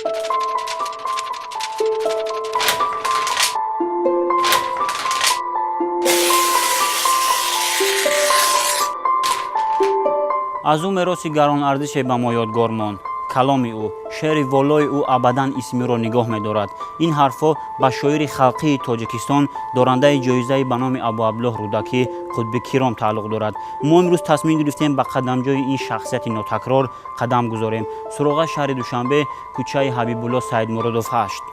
Аз ӯ мероси гаронарзише ба мо ёдгор монд. Каломи ӯ, шеъри волои ӯ абадан исмиро нигоҳ медорад. Ин ҳарфҳо ба шоири халқии Тоҷикистон, дорандаи ҷоизаи ба номи Абуабдуллоҳ Рӯдакӣ Қутби Киром тааллуқ дорад. Мо имрӯз тасмим гирифтем ба қадамҷои ин шахсияти нотакрор қадам гузорем. Суроға шаҳри Душанбе, кӯчаи Ҳабибулло Саидмуродов 8.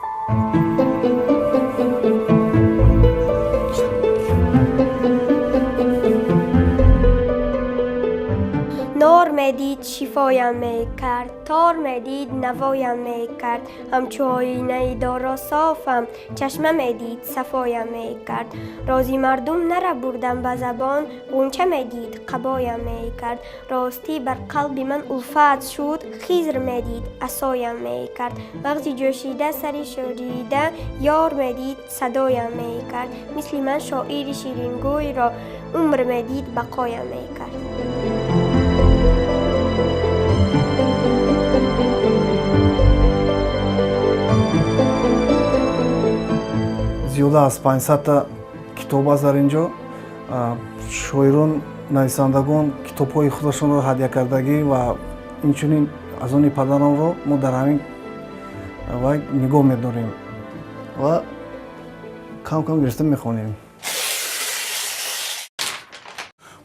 Нор медид, шифоям мекард, тор медид, навоям мекард, ҳамчу оинаи доро софам, чашма медид, сафоям мекард. Рози мардум нарабурдам ба забон, ғунча медид, қабоям мекард. Ростӣ бар қалби ман улфат шуд, хизр медид, асоям мекард. Мағзи ҷӯшида, сари шорида, ёр медид, садоям мекард. Мисли ман шоири ширингӯйро умр медид, бақоям мекард. Зиёда аз 500-та китоб аст дар ин ҷо. Шоирон, нависандагон китобҳои худашонро ҳадя кардагӣ ва инчунин аз они падарамро мо дар ҳамин вай нигоҳ медорем ва кам-кам гирифта мехонем.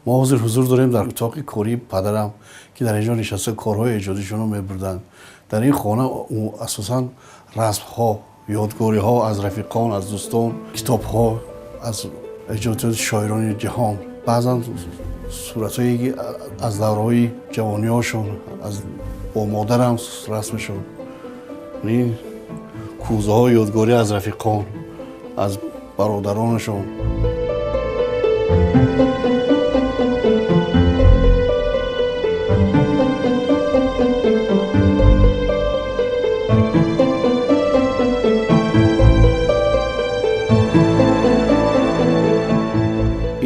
Мо ҳозир ҳузур дорем дар утоқи кории падарам, ки дар инҷо нишаста корҳои эҷодишонро мебурданд. Дар ин хона асосан расмҳо, ёдгориҳо аз рафиқон, аз дӯстон, китобҳо аз эҷодиёти шоирони ҷаҳон, баъзан суратҳое ки аз давраҳои ҷавониҳошон, аз бо модарам расмшон, ин кӯзаҳои ёдгорӣ аз рафиқон, аз бародаронашон.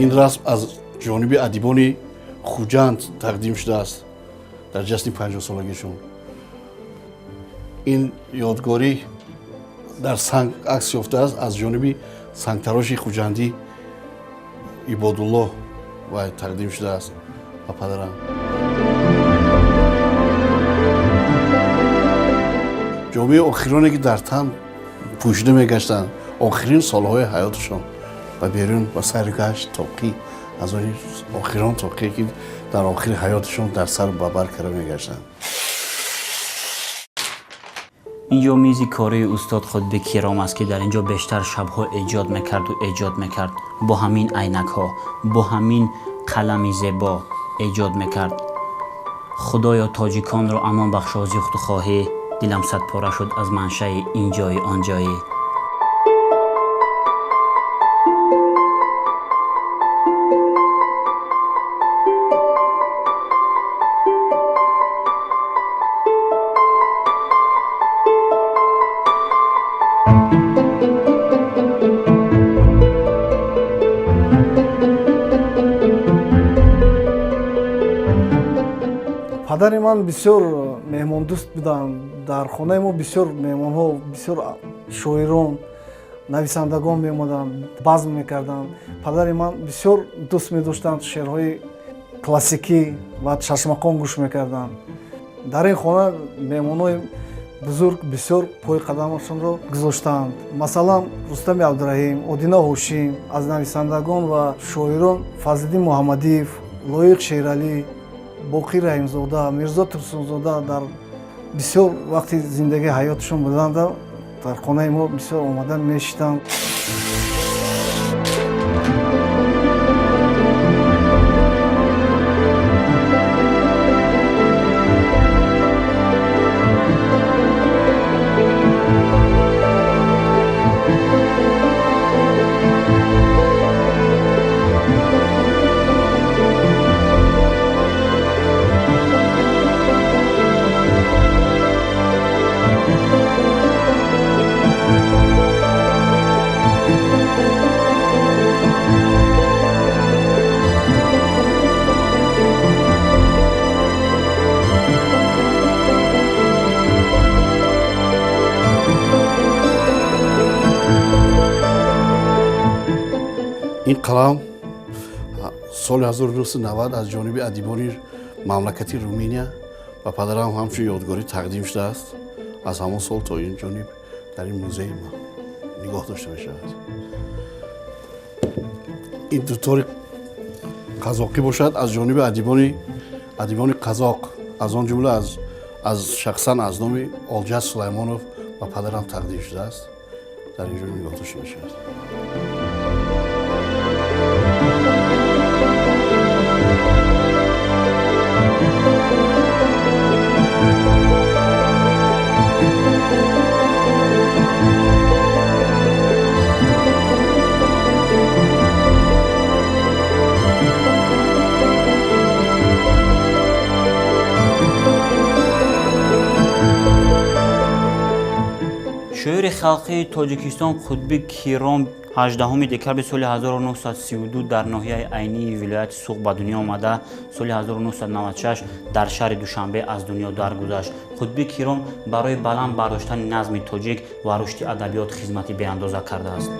Ин расм аз ҷониби адибони Хуҷанд тақдим шудааст дар ҷашни 50-солагишон. Ин ёдгорӣ дар санг акс ёфтааст аз ҷониби сангтароши хуҷандӣ Ибодуллоҳ ва тақдим шудааст ба падарам. Ҷомеи охироне ки дар тан пӯшида мегаштанд охирин солҳои ҳаёташон ба берун ба сайру гашт, тоқӣ аз они охирон тоқие ки дар охири ҳаёташон дар сар ба бар карда мегаштанд. Инҷо мизи кории устод Қутби Киром аст, ки дар инҷо бештар шабҳо эҷод мекарду эҷод мекард. Бо ҳамин айнакҳо, бо ҳамин қалами зебо эҷод мекард. Худоё, тоҷиконро амон бахшо аз юхтухоҳӣ, дилам садпора шуд аз маншаи ин ҷои он ҷоӣ. Падари ман бисёр меҳмондӯст буданд. Дар хонаи мо бисёр меҳмонҳо, бисёр шоирон, нависандагон меомаданд, базм мекарданд. Падари ман бисёр дӯст медоштанд шеърҳои классикӣ ва чашмақом гӯш мекарданд. Дар ин хона меҳмонҳои бузург бисёр пои қадамашонро гузоштаанд. Масалан, Рустами Абдураҳим, Одина Ҳошим, аз нависандагон ва шоирон Фазлиддин Муҳаммадиев, Лоиқ Шералӣ, Боқир Раҳимзода, Мирзо Турсунзода дар бисёр вақти зиндагии ҳаёташон буданд, дар хонаи мо бисёр омада мешитанд. Ин қалам соли 1990 аз ҷониби адибони мамлакати Руминия ба падарам ҳамчун ёдгорӣ тақдим шудааст. Аз ҳамон сол то ин ҷониб дар ин музей нигоҳ дошта мешавад. Ин дутори қазоқӣ бошад, аз ҷониби адибони қазоқ, аз он ҷумла аз шахсан аз номи Олҷаз Сулаймонов ба падарам тақдим шудааст, дар ин ҷо нигоҳ дошта мешавад. Шоири халқии Тоҷикистон Қутби Киром 18 декабри соли 1932 дар ноҳияи Айнии вилояти Суғд ба дунё омада, соли 1996 дар шаҳри Душанбе аз дунё даргузашт. Қутби Киром барои баланд бардоштани назми тоҷик ва рушди адабиёт хизмати беандоза кардааст.